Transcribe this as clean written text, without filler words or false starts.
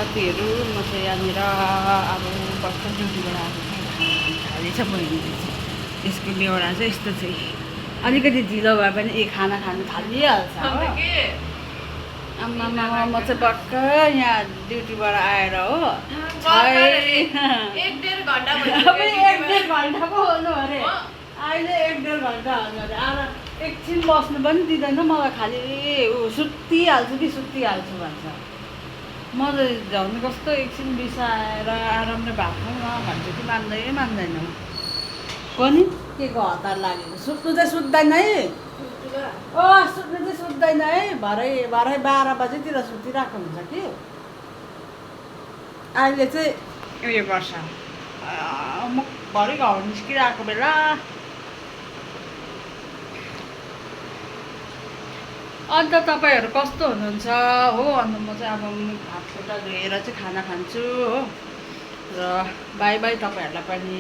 साथीहरू म चाहिँ यहाँनिर अब भर्खर ड्युटीबाट आएको खाली छ बहिनी चाहिँ यसको बेहोरा चाहिँ यस्तो चाहिँ अलिकति ढिलो भए पनि खाना खानु थालिहाल्छ हो आम्मामा म चाहिँ भर्खर यहाँ ड्युटीबाट आएर हो अब 1-1.5 घन्टा पो हुनु अरे अहिले 1-1.5 घन्टा हुनु अरे आएर एकछिन बस्नु पनि दिँदैन मलाई खालि सुत्तिहाल्छु भन्छ म चाहिँ झन् कस्तो एकछिन बिसाएर आरामले भात खाउँ न भन्छ कि मान्दैन पनि के को हतार लागेको सुत्नु चाहिँ सुत्दैन है सुत्नु चाहिँ सुत्दैन है भरे 12 बजेतिर सुतिरहेको हुन्छ कि अहिले चाहिँ उयो गर्छ म भरे घर निस्किरहेको बेला अन्त तपाईँहरू कस्तो हुनुहुन्छ हो अन्त म चाहिँ अब हातखुट्टा धोएर चाहिँ खाना खान्छु हो र बाई तपाईँहरूलाई पनि